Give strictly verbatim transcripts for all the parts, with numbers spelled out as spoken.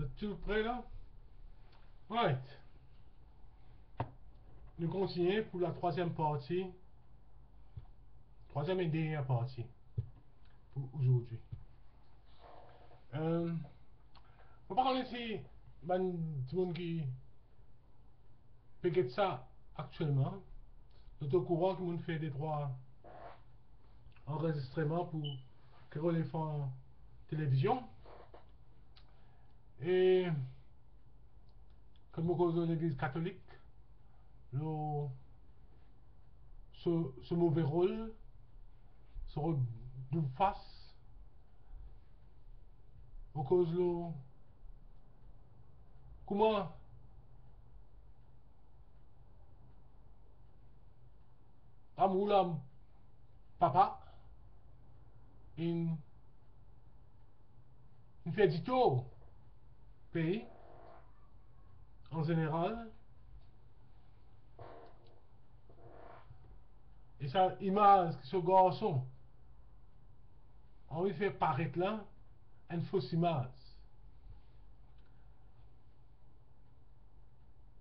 Zot tou pre la? Right. Nou kontigne pou la trwaziem parti, trwaziem e dernie parti pou azordi. Euh, mo pa kone si bann dimoun ki pe get sa aktielman, zot okouran ki mo'nn fer detrwa anrezistreman pou Kreol F M Televizion. E kan mo koz lor Legliz Katolik, lor so, so move rol, so rod doub fas, mo koz lor kouma lamour la papa inn, inn fer ditor pei an zeneral. E sa imaz ki so garson anvi fer paret la, enn fos imaz.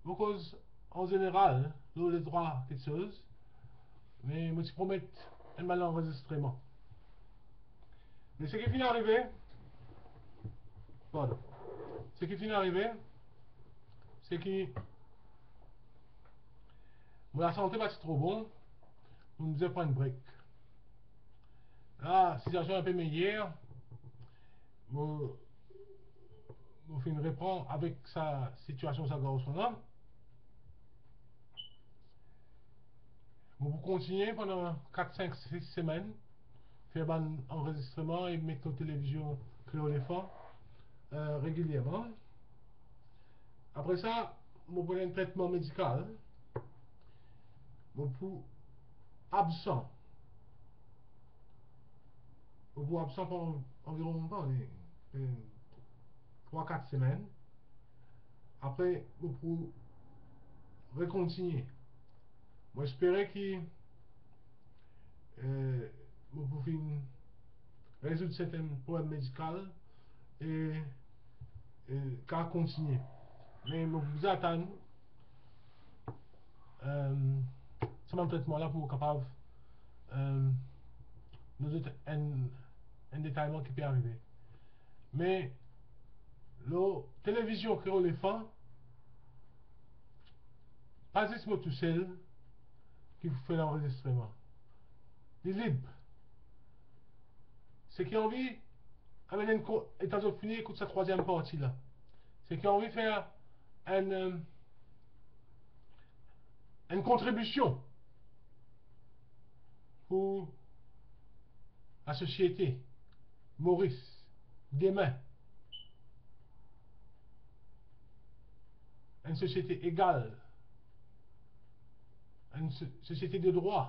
Mo koz an zeneral lor letrwa kiksoz, me mo ti promet enn bann anrezistreman. Me seki finn arive, pardon, seki finn arive, seki mo lasante pa ti tro bon, mo bizin pran enn break. La, sitiasion enpe meyer. Mo, mo finn repran avek sa sitiasion sa garson la. Mo pou kontigne pandan kat, sink, sis semenn, fer bann anrezistreman e met lor Televizion Kreol F M, euh, regilierman. Apre sa, mo pran enn tretman medikal. Mo pou absan. Mo pou absan pandan anviron, pa, eh, trwa, kat semenn. Apre, mo pou rekontigne. Mo espere ki, eh, mo pou finn rezoud sertin problem medikal e, e kapav kontigne. Me mo pou bizin atann, eh, sa bann tretman la pou kapav, eh, donn zot enn, enn detayman ki pe arive. Me lor Televizion Kreol F M, pa zis mo tousel ki pou fer lanrezistreman. Li lib. Seki anvi amenn enn ko-, letan zot fini ekout sa trwaziem parti la, seki anvi fer enn, eh, enn kontribision pou lasosiete Moris demin, enn sosiete egal, enn so-, sosiete de drwa,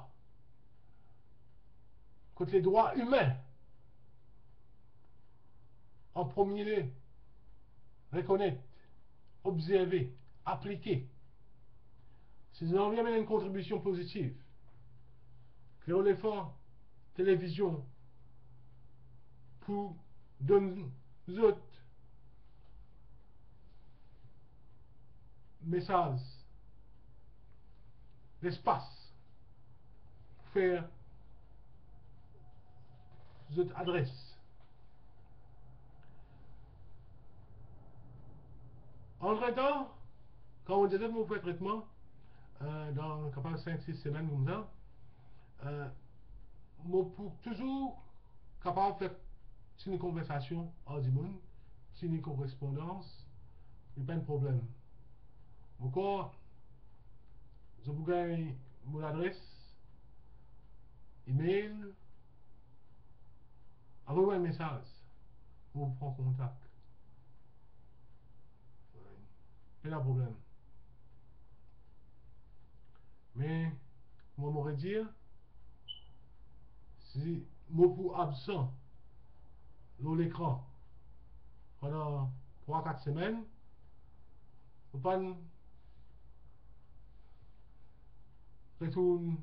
kot ledrwa imin an premie lie rekonet, obzerve, aplike. Si zot anvi amenn enn kontribision pozitiv, Kreol F M Televizion pou donn zot mesaz, lespas pou fer zot adres. Antretan, kan mo dir zot mo pou fer tretman, eh, dan kapav sink, sis semenn koumsa, eh, mo pou touzour kapav fer tini konversasion ar dimoun, tini korespondans, li pa enn problem. Ankor, zot pou gagn mo ladres email, avoy mwa enn mesaz, mo pou pran kontak. Pena problem. Me, kouma mo redir, si mo pou absan lor lekran pandan trwa, kat semenn, mo pa'nn retourn,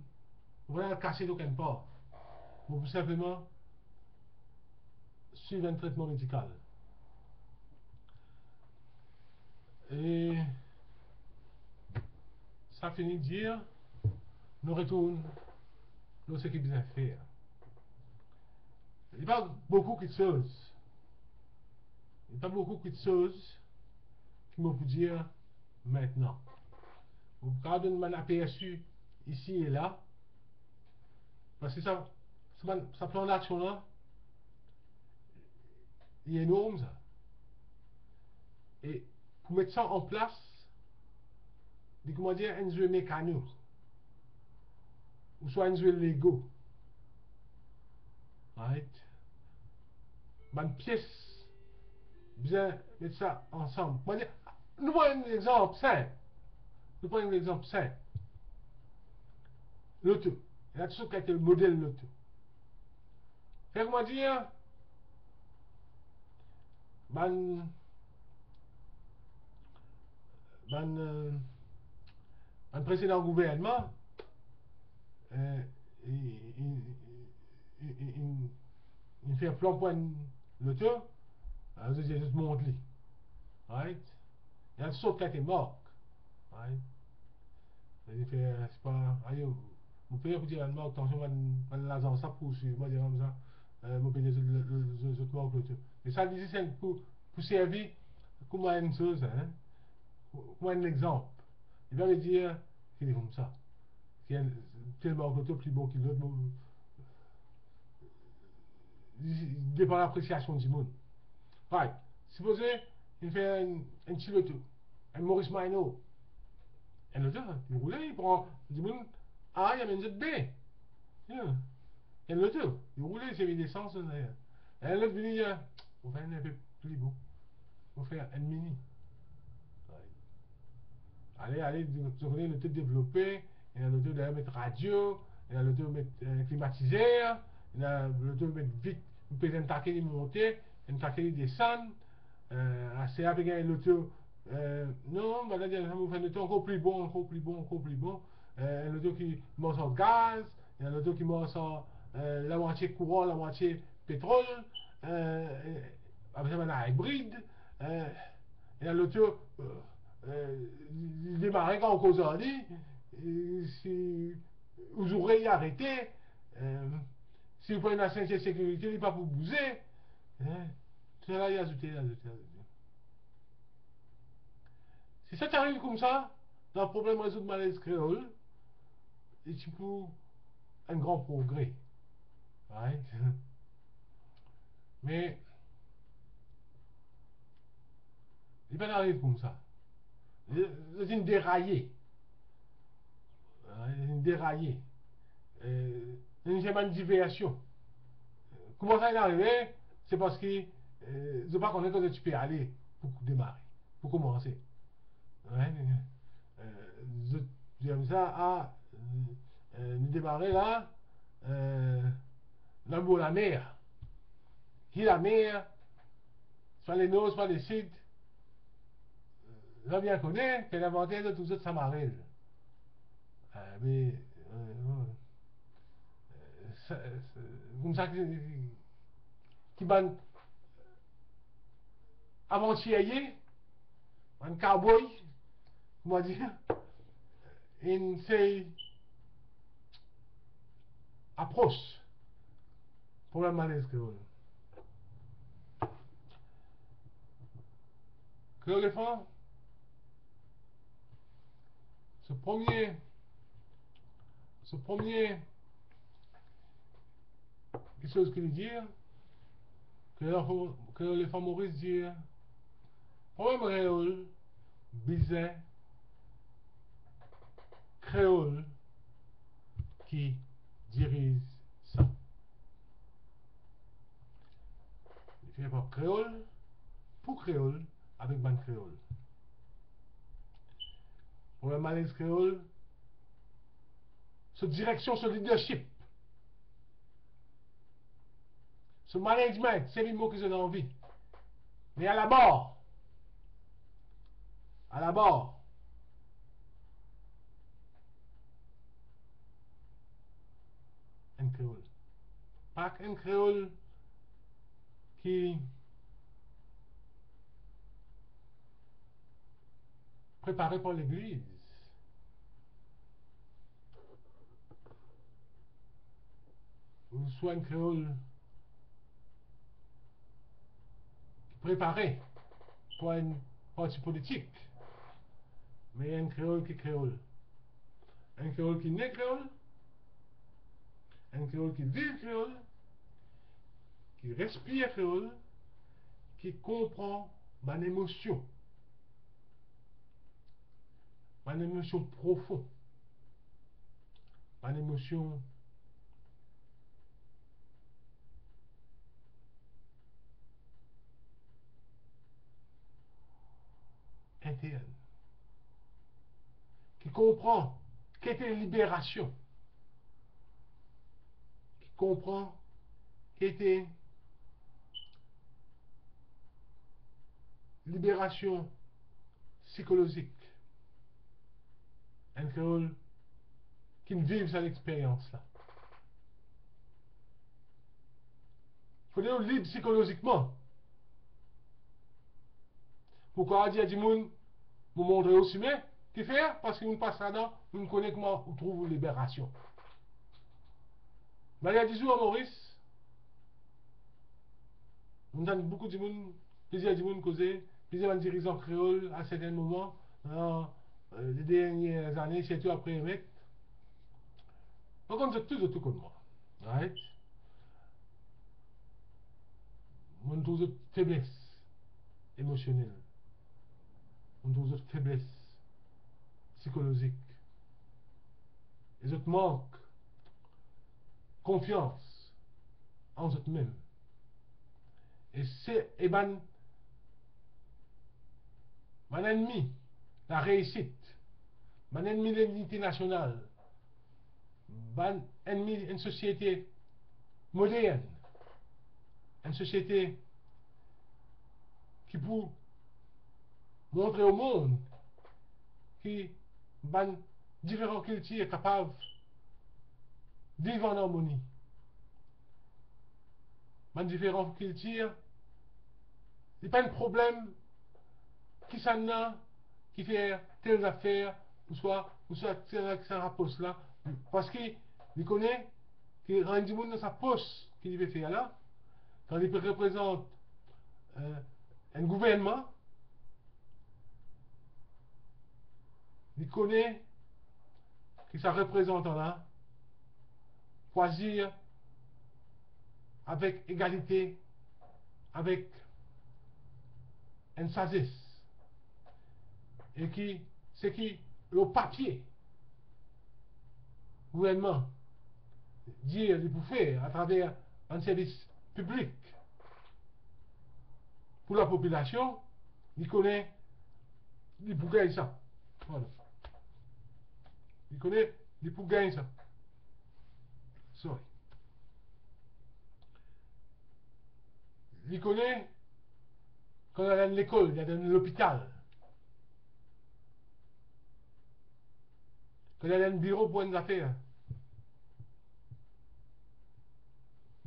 mo pa'nn al kasiet okenn par. Mo pou sinpleman swiv enn tretman medikal. fini dir, nou retourn lor seki bizin fer. Li pa boukou kiksoz. Li pa boukou kiksoz ki mo pou dir aster. Mo pou kapav donn bann apersi isi e la, parski sa, sa bann, sa plan daksion la, li enorm sa. E pou met sa an plas, li, kouma dir, enn zwe mekano, ouswa enn zwe Lego. Right? Bann pies bizin met sa ansam. Kouma dir, nou pran enn lexanp sinp. Nou pran enn lexanp sinp. Loto. Ena tou sort kalite model loto. Fer kouma dir, bann, bann, euh, bann prezidan gouvernman, euh, inn, inn, inn, inn, inn fer plan pou enn loto, alor zot dir zot mont li. Right? Ena tou sort kalite mark. Right? Li fer, se pa, ayo, mo pe pou dir bann mark, atansion, bann, bann lazans la pou swiv mwa, dir koumsa, euh, mo pe dir zot, zot, zot, zot mark loto. Me sa, li zis enn pou, pou servi kouma enn soz, hein, kouma enn lexanp. Li pa ve dir ki li koumsa. Ki enn, tel mark loto pli bon ki lot, mo, li depann lapresiasion dimoun. Right. Sipoze, li fer enn, enn ti loto, enn Maurice Minor. Enn loto, li roule, li pran dimoun A, li amenn zot B. Yeah. Enn loto, li roule, li servi lesans, enn lot vini, mo fer enn pe pli bon. Mo fer enn mini. Ale, ale, zot kone loto devlope, ena loto dayer met radio, ena loto met, euh, klimatizer, ena loto met vit, peze enn take li monte, enn take li desann, euh, aster pe gagn loto, euh, non, bann la dir, mo fer enn loto ankor pli bon, ankor pli bon, ankor pli bon, euh, enn loto ki mars ar gaz, ena loto ki mars ar, euh, lamwatie kouran, lamwatie petrol, euh, apre sa bann ibrid, euh, ena loto, euh, euh, li, li demare kan ou koz ar li, euh, si ou zourey arete, euh, si ou pran enn sentir sekirite, li pa pou bouze, hein. Tousala li azoute, azoute, azoute. Si sa ti ariv koumsa, dan problem rezoud malez kreol, li ti pou enn gran progre. Right? Me li pa ariv koumsa. Li, li inn deraye. Hein, li inn deraye. Euh, li inn fer bann diversion. Kouma sa inn arive? Se parski, euh, zot pa kone kot zot ti pe ale pou demare, pou koumanse. Hein, euh, zot dir sa, ah, euh, nou demare la, euh, labor lamer. Ki lamer? Swa lenor, swa lesid. Zot bien kone, ki inn invante zot, zot sa marel. Euh, me, euh, euh, sa, sa, koumsa ki, ki bann avantirie, bann cowboy, kouma dir, inn sey apros problem malez kreol. Kreolefan, so premie, so premie kiksoz ki li dir, Kreolefan, Kreolefan Moris dir, problem kreol, bizin kreol ki diriz sa. Li fer par kreol, pou kreol, avek bann kreol. Problem malez kreol, so direksion, so leadership, so management, se li mo ki zot anvi. Me alabar, alabar, enn kreol. Pa enn kreol ki prepare par legliz. Swa enn kreol ki prepare pou enn parti politik, me enn kreol ki kreol. Enn kreol ki ne kreol, enn kreol ki viv kreol, ki respir kreol, ki konpran bann emosion, bann emosion profon, bann emosion interne, ki konpran ki ete liberasion, ki konpran ki ete liberasion sikolozik. Enn kreol ki viv sa lexperyans la. Fode nou lib sikolozikman. Pou kapav dir dimoun, mo montre ou sime, kifer? Parski mo'nn pas ladan, mo'nn kone kouma ou trouv liberasion. Manier dizour Moris, mo'nn tann boukou dimoun, plizier dimoun koze, plizier bann dirizan kreol a sertin moman, dan, eh, le dernie zane, sirtou apre Emet. Mo konn zot tou, zot tou konn mwa. Right? Mo'nn trouv zot febles emosionel. Mo'nn trouv zot febles sikolozik. E zot mank konfians an zot mem. E se, e bann, bann ennmi lareisit, bann ennmi linite nasional, bann ennmi enn sosiete modern, enn sosiete ki pou montre omond ki bann diferan kiltir kapav viv an armoni. Bann diferan kiltir, li pa enn problem kisannla ki fer tel zafer, ouswa, ouswa kisannla ki sa pos la, parski li kone ki rann dimoun dan sa pos ki li pe fer la, kan li pe reprezant, eh, enn gouvernman, li kone ki sa reprezantan la pou azir avek egalite, avek enn sazes, e ki seki lor papie gouvernman dir li pou fer atraver bann servis piblik pou lapopilasion, li kone li pou gagn sa. Vwala. Li kone li pou gagn sa. Sorry. Li kone kan li al dan enn lekol, li al dan enn lopital, kan li al dan enn biro pou enn zafer,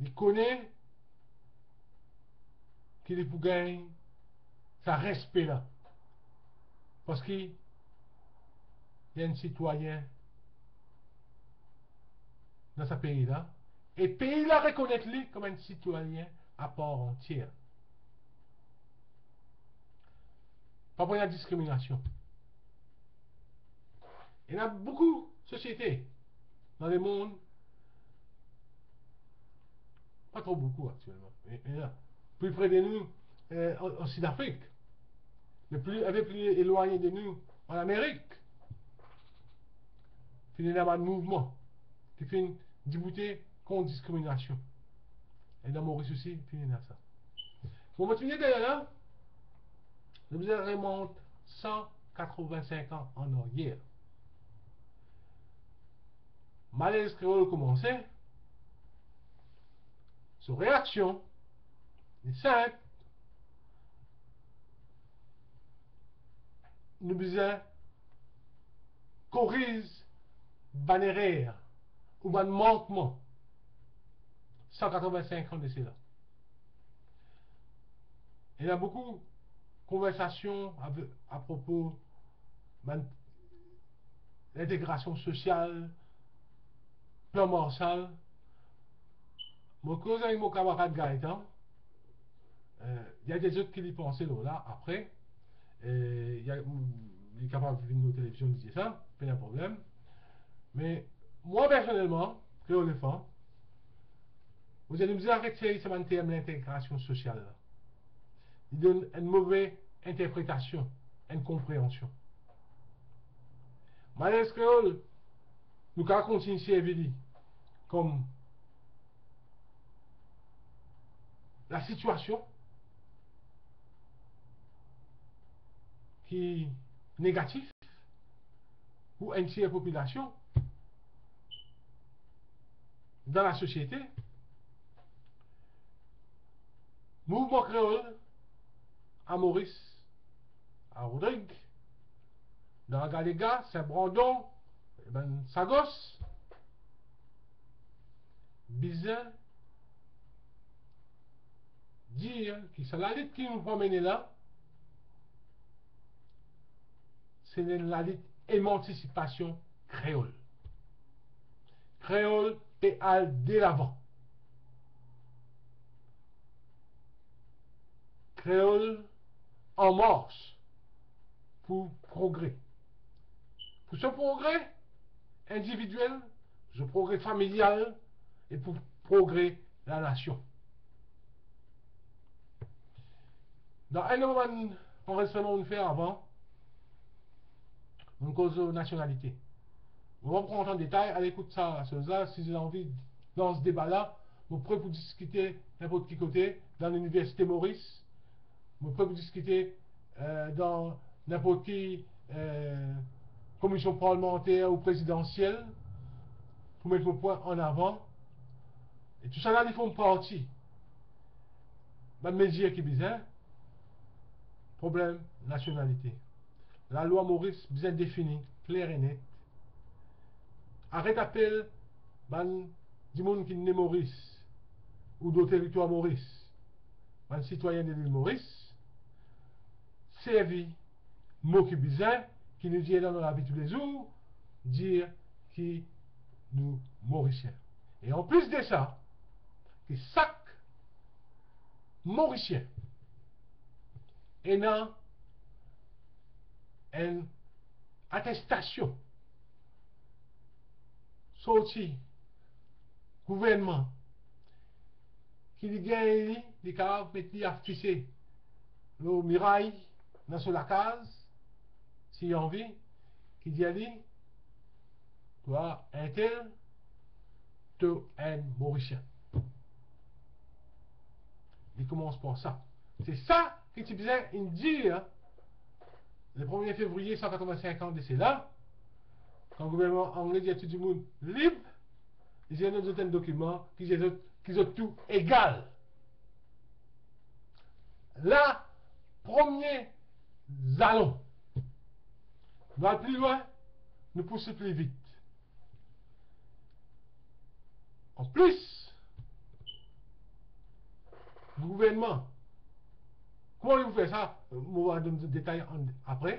li kone ki li pou gagn sa respe la, parski li enn sitwayin dan sa pei la, e pei la rekonet li kom enn sitwayin apar antie. Pa pou ena diskriminasion. Ena boukou sosiete dan lemond, pa tro boukou aktielman, me, me la, pli pre de nou, eh, an, an Sidafrik, me pli, enn pe pli elwagne de nou, an Amerik, finn ena bann mouvman ki finn diboute kont diskriminasion. E dan Moris osi, finn ena sa. Bon, mo ti fini deryer la, nou bizin remont san katrovin-sink an an aryer. Malez kreol koumanse, so reaksion, li sinp, nou bizin koriz bann erer ou bann mankman san katrovin-sink an de sela. Ena boukou konversasion ave-, apropo bann lintegrasion sosial, plan Marshall, mo koz avek mo kamarad Gaetan, eh, li a dir zot ki li panse lor la apre, eh, li a, li kapav vinn lor televizion, li dir sa, pena problem. Me mwa personelman, Kreol F M, mo dir nou bizin aret servi sa bann term lintegrasion sosial la. Li donn enn move interpretasion, enn konpreansion. Malez kreol, nou kapav kontign servi li kom lasitiasion ki negatif pou enn tier popilasion dan lasosiete. Mouvman kreol a Moris, a Rodrig, dan Galega, Sin Brandon, e bann Sagos, bizin dir ki sa lalit ki nou pou mene la, se enn lalit emantisipasion kreol. Kreol pe al delavan. Kreol an mars pou progre. Pou so progre individiel, so progre familial e pou progre lanasion. Dan enn bann anrezistreman nou fer avan, nou koz nasionalite. Mo pa pou rant an detay, al ekout sa, sa, sa, si zot anvi lans deba la, mo pre pou diskite ninport ki kote, dan Liniversite Moris, mo pre pou diskite, eh, dan ninport ki, eh, komision parlimanter ou prezidansiel, pou met mo pwin an avan. E tousala, li form parti bann mezir ki bizin, problem nasionalite. Lalwa Moris bizin defini kler e net. Aret apel bann dimoun ki ne Moris ou dan teritwar Moris bann sitwayin de lil Moris. Servi mo ki bizin, ki nou dir dan nou lavi toulezour, dir ki nou Morisien. E anplis de sa, ki sak Morisien ena enn atestasion sorti gouvernman ki li gagn li, li kapav met li afise lor miray dan so lakaz, si li anvi, ki dir li, twa entel, to enn Morisien. Li koumans par sa. Se sa ki ti bizin inn dir le premie fevriye, san katrovin-sink an de sela, kan gouvernman angle dir tou dimoun lib, li dir zot enn dokiman ki dir zot ki zot tou egal. La, premie zalon. Nou al pli lwin, nou pouse pli vit. Anplis, gouvernman, kouma li pou fer sa, mo va donn detay an, apre.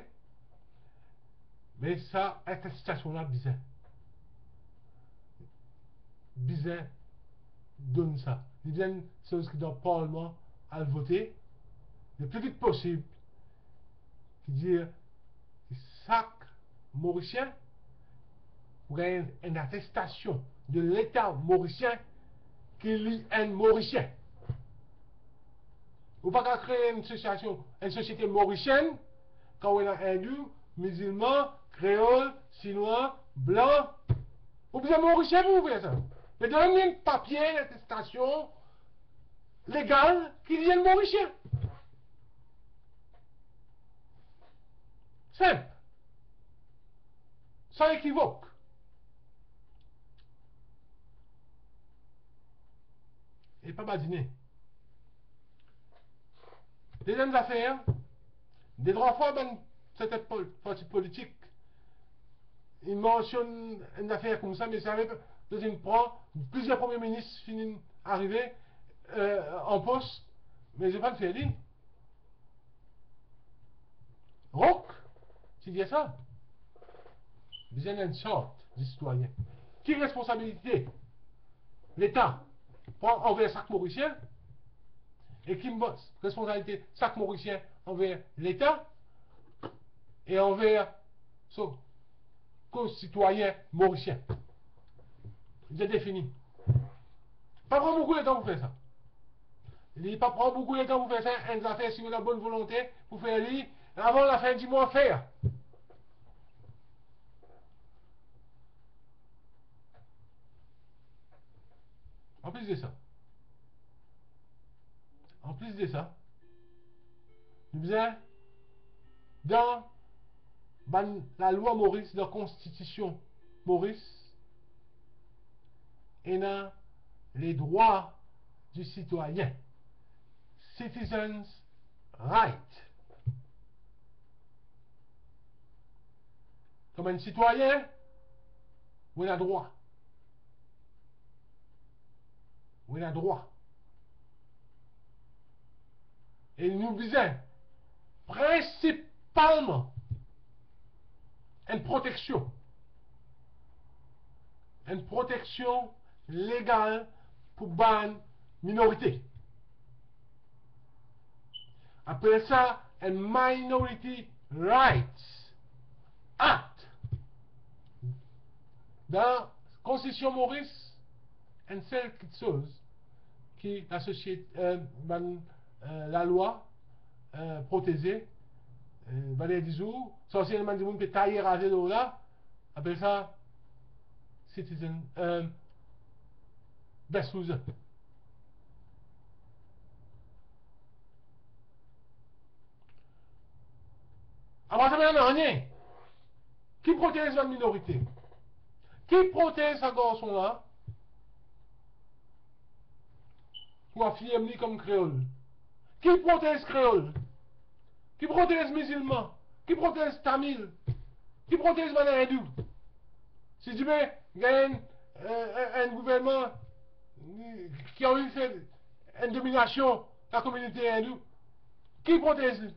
Me sa, atestasion la bizin, bizin donn sa. Li bizin enn soz ki dan parlman al vote le pli vit posib, ki dir ki sak Morisien pou gagn enn atestasion de Leta morisien ki li enn Morisien. Ou pa kapav kree enn asosiasion, enn sosiete morisienn, kan ou ena Indou, mizilman, Kreol, Sinwa, Blan. Ou bizin Morisien pou fer sa. Me donn li enn papie, enn atestasion legal ki li enn Morisien. Sinp. San ekivok. E pa badine. Deziem zafer, detrwa fwa bann sertin pol-, parti politik, li mansionn enn zafer koumsa, me sa mem, zot inn pran plizier premie minis finn arive, eh, an pos, me zot pa fer li. Rock ti dir sa. Bizin enn sart de sitwayin. Ki responsabilite Leta pran anver sak Morisien, e ki responsabilite sak Morisien anver Leta e anver so kositwayin morisien. Li defini. Pa pran boukou letan pou fer sa. Li pa pran boukou letan pou fer sa, enn zafer si ou ena bonn volonte pou fer li, avan lafin dimwa, fer. Anplis de sa, anplis de sa, nou bizin, dan bann lalwa Moris, dan konstitision Moris, ena ledrwa di sitwayin, citizens' right. Kouma enn sitwayin, ou ena drwa. Ou ena drwa. E nou bizin, prinsipalman, enn proteksion. Enn proteksion legal pou bann minorite. Apel sa enn Minority Rights Act. Dan Konstitision Moris, enn sel kiksoz ki lasosiete, eh, bann, eh, lalwa, eh, proteze, eh, valer dizour, sa osi enn bann dimoun pe taye raze lor la, apel sa citizen, eh, best loser. Apre sa, nanye. Ki protez bann minorite? Ki protez sa garson la pou afirm li kom kreol? Ki protez kreol? Ki protez mizilman? Ki protez tamil? Ki protez bann indou? Si dime gagn enn, eh, enn, enn gouvernman ki anvi fer enn dominasion lakominite indou, ki protez li?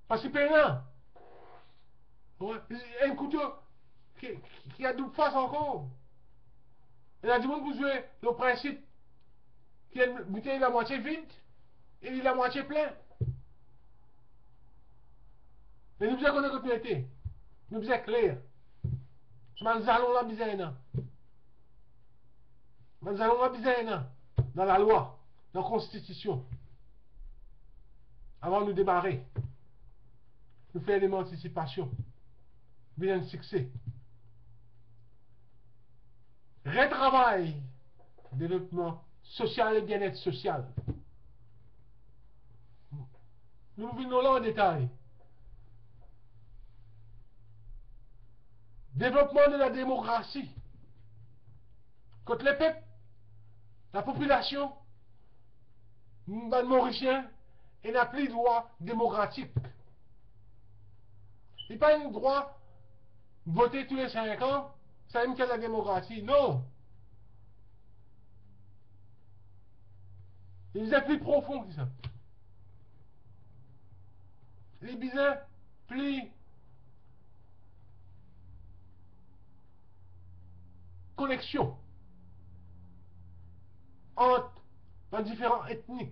Parski pena. Bon, enn kouto ki, ki, ki a doub fas ankor. Ena dimoun pou zwe lor prinsip ki enn boutey lamwatie vid e li lamwatie plin. Me nou bizin kone kot nou ete. Nou bizin kler. Sa bann zalon la bizin ena. Bann zalon la bizin ena dan lalwa, dan konstitision. Avan nou demare, nou fer lemantisipasion. Bizin sikse. Retravay devlopman sosial e bienet sosial. Nou vinn lor la an detay. Devlopman de la demokrasi. Kot lepep, lapopilasion, bann Morisien, ena pli drwa demokratik. Li pa enn drwa vote toule sink an, samem ki ena demokrasi. Non. Li bizin pli profon ki sa. Li bizin pli koneksion ant bann diferan etni,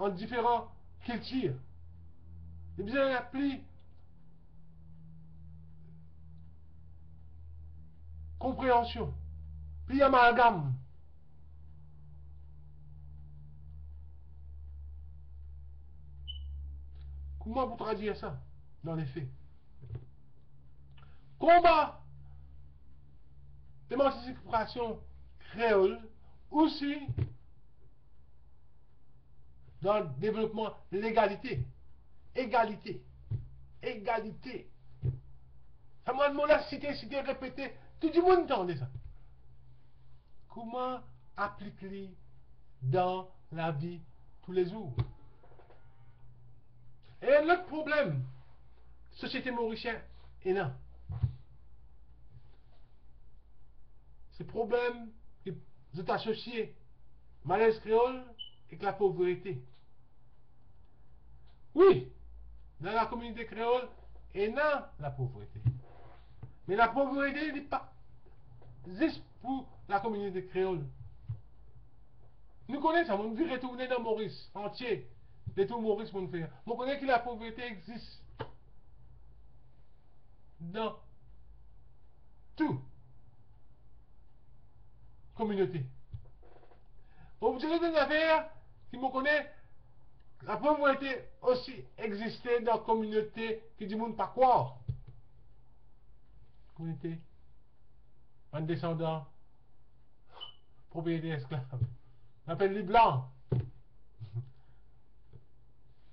ant diferan kiltir. Li bizin ena pli konpreansion, pli amalgam. Kouma pou tradwir sa dan lefe? Konba lemansipasion kreol osi dan devlopman legalite, egalite, egalite. Sa bann mo la site, site, repete, tou dimoun tande sa. Kouma aplik li dan lavi toulezour? E enn lot problem sosiete morisien ena, se problem ki zot asosie malez kreol ek lapovrete. Wi, dan lakominite kreol ena lapovrete. Me lapovrete, li pa, zis pou lakominote kreol. Nou kone sa, monn vire tourne dan Moris antie, letour Moris monn fer. Mo kone ki lapovrete exis dan tou kominote. Mo pou dir zot enn zafer ki mo kone, lapovrete osi existe dan kominote ki dimoun pa krwar. Kominote bann desandan propriyeter esklav. Nou apel li blan.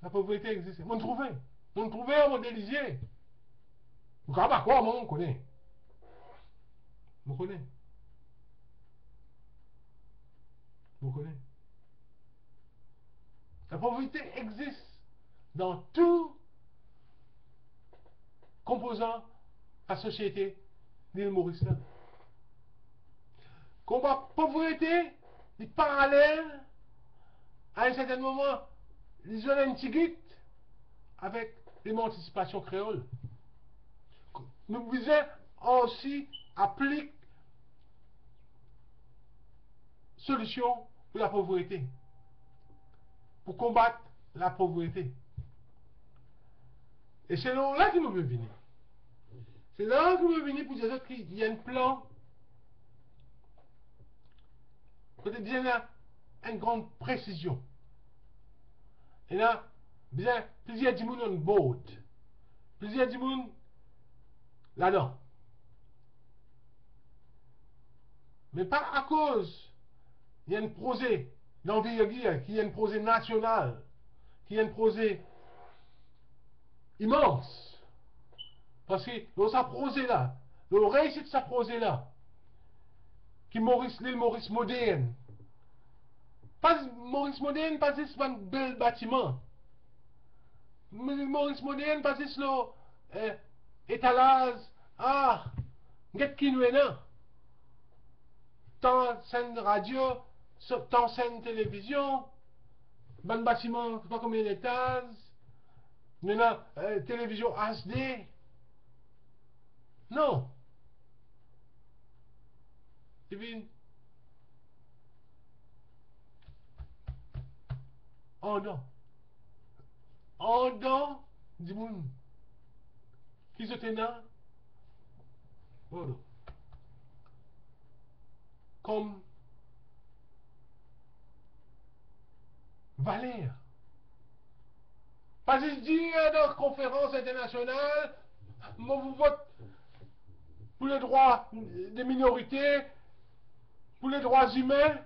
Lapovrete existe. Monn trouve. Monn trouve ar mo de lizie. Ou kapav pa krwar, mwa, mo kone. Mo kone. Mo kone. Lapovrete existe dan tou konpozan lasosiete Lil Moris la. Konba povrete, li paralel, a enn sertenn moman, li zwenn enn tigit avek lemantisipasion kreol. Nou bizin osi aplik solision pou lapovrete, pou konbat lapovrete. E se la ki nou pe vini. Se la ki nou pe vini pou dir zot ki ena enn plan. Kot bizin ena enn gran presizion. Ena bizin plizier dimoun on board. Plizier dimoun ladan. Me pa akoz ena enn proze danvergir, ki ena enn proze nasional, ki ena enn proze imans. Parski lor sa proze la, lor reysit sa proze la, ki Moris, Lil Moris modern. Pa Moris modern, pa zis bann bel batiman. Mo-, Moris modern, pa zis lor, eh, etalaz, ah, get ki nou ena. Tan senn radio, so-, tan senn televizion, bann batiman, pa konbien etaz, nou ena, eh, televizion H D. Non. Epi, andan. Andan dimoun ki zot ena, pardon, kom valer. Pa zis dir dan konferans internasional, mo pou vot pou ledrwa de minorite, pou ledrwa zimin,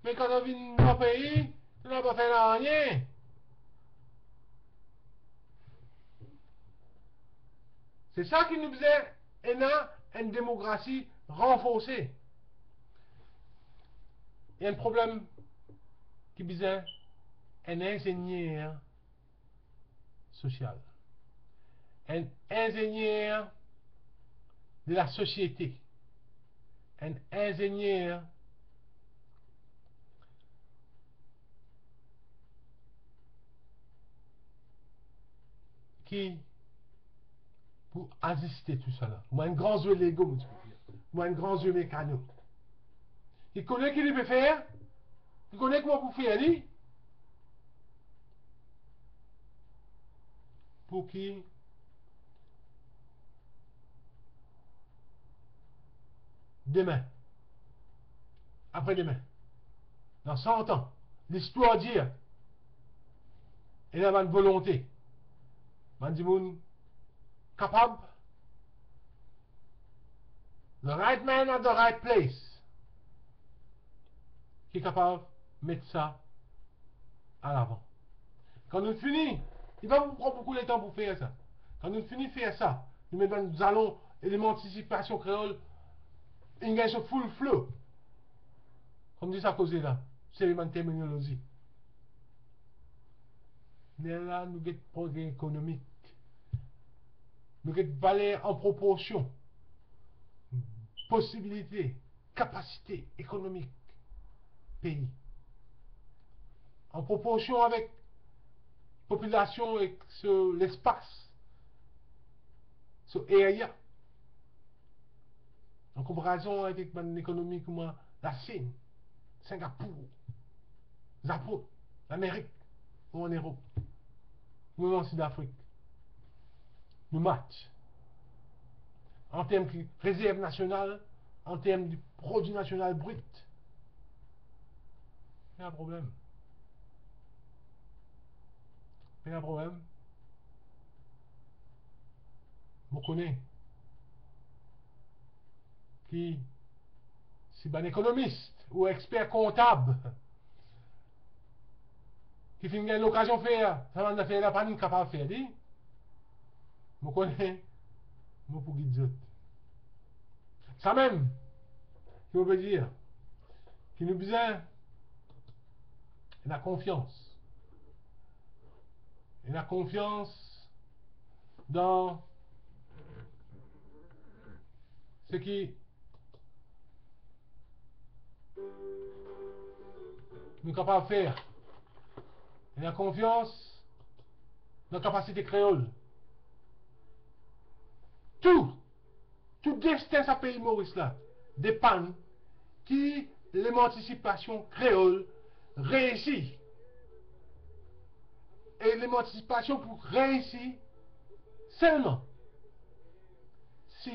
me kan to vinn dan pei, to napa fer nanye. Se sa ki nou bizin ena, enn demokrasi ranforse. Enn problem ki bizin enn inzenier sosial, enn inzenier de lasosiete, enn inzenier ki pou aziste tou sa la. Mo enn gran zwe Lego, mo ti pe dir. Mo enn gran zwe mekano. Li kone ki li pe fer, li kone kouma pou fer li, pou ki demin, apre demin, dan san an, listwar dir, ena bann volonte, bann dimoun kapab, the right man at the right place, ki kapav met sa alavan. Kan nou fini, li pa pou pran boukou letan pou fer sa. Kan nou fini fer sa, nou met bann zalon e lemantisipasion kreol, inn gagn so full flow. Kouma dir sa koze la, se bann terminolozi. Lerla nou get progre ekonomik. Nou get valer an proporsion, posibilite, kapasite ekonomik pei, an proporsion avek popilasion ek so lespas, so area. an konparazon avek bann ekonomi kouma Lasinn, Singapour, Zapon, Lamerik, ou an Erop, ou mem an Sidafrik, nou match an term ki rezerv nasional, an term di prodwi nasional brit. Pena problem. Pena problem. Mo kone ki si bann ekonomis ou exper kontab ki finn gagn lokazion fer sa bann zafer la, pa finn kapav fer li, mo kone mo pou gid zot. Samem ki mo pe dir ki nou bizin ena konfians. Ena konfians dan seki nou kapav fer. Ena konfians dan kapasite kreol. Tou, tou destin sa pei Moris la depann ki lemantisipasion kreol reisi. E lemantisipasion pou reisi selman si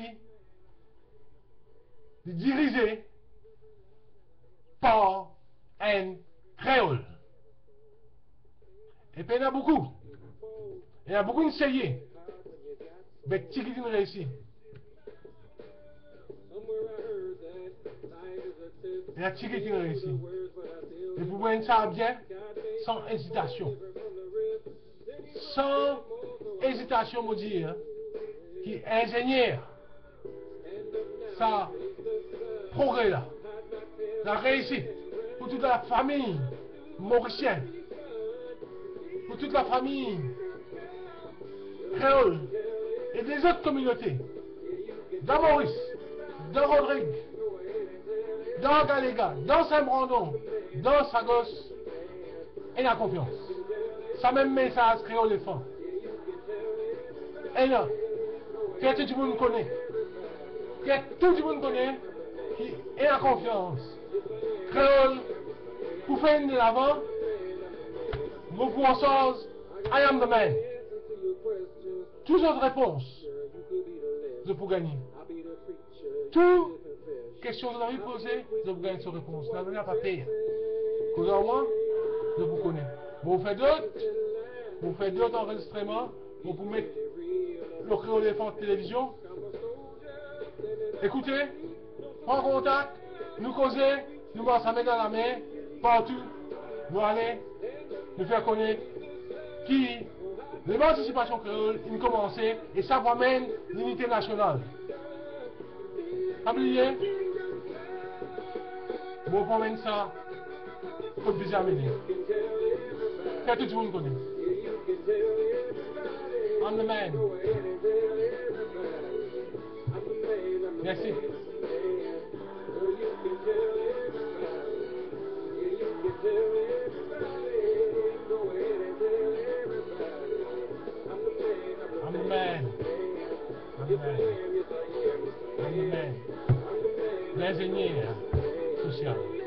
li dirize par enn kreol. E pena boukou, ena boukou inn seye, be tigit inn reisi. Ena tigit inn reisi. E pou mwa sa bien, san ezitasion. San ezitasion, mo dir ki inzenier sa progre la, lareisit pou tou lafami morisien, pou tou lafami kreol e lezot kominote, dan Moris, dan Rodrig, dan Gallega, dan Sin Brandon, dan Sagos, ena konfians. Samem mesaz Kreol F M ena, fer tou dimoun kone, fer tou dimoun kone ki ena konfians. Kreol pou fer enn delavan, mo pou ansarz, I am the man. Tou zot repons, zot pou gagne. Tou kestion zot anvi poze, zot pou gagn so repons. Nanye, nanye pa per. Koz ar mwa, zot pou kone. Mo pou fer dot, mo pou fer dot anrezistreman, mo pou met lor Kreol F M televizion. Ekoute, pran kontak, nou koze, nou mars lame dan lame, partou nou ale, nou fer kone ki lemantisipasion kreol inn koumanse e sa pou amenn linite nasional. Pa bliye, mo pou amenn sa kot bizin amenn li. Fer tou dimoun kone. I'm the man. Mersi. I'm the man. I'm the man. I'm the man. L'ingénieur social.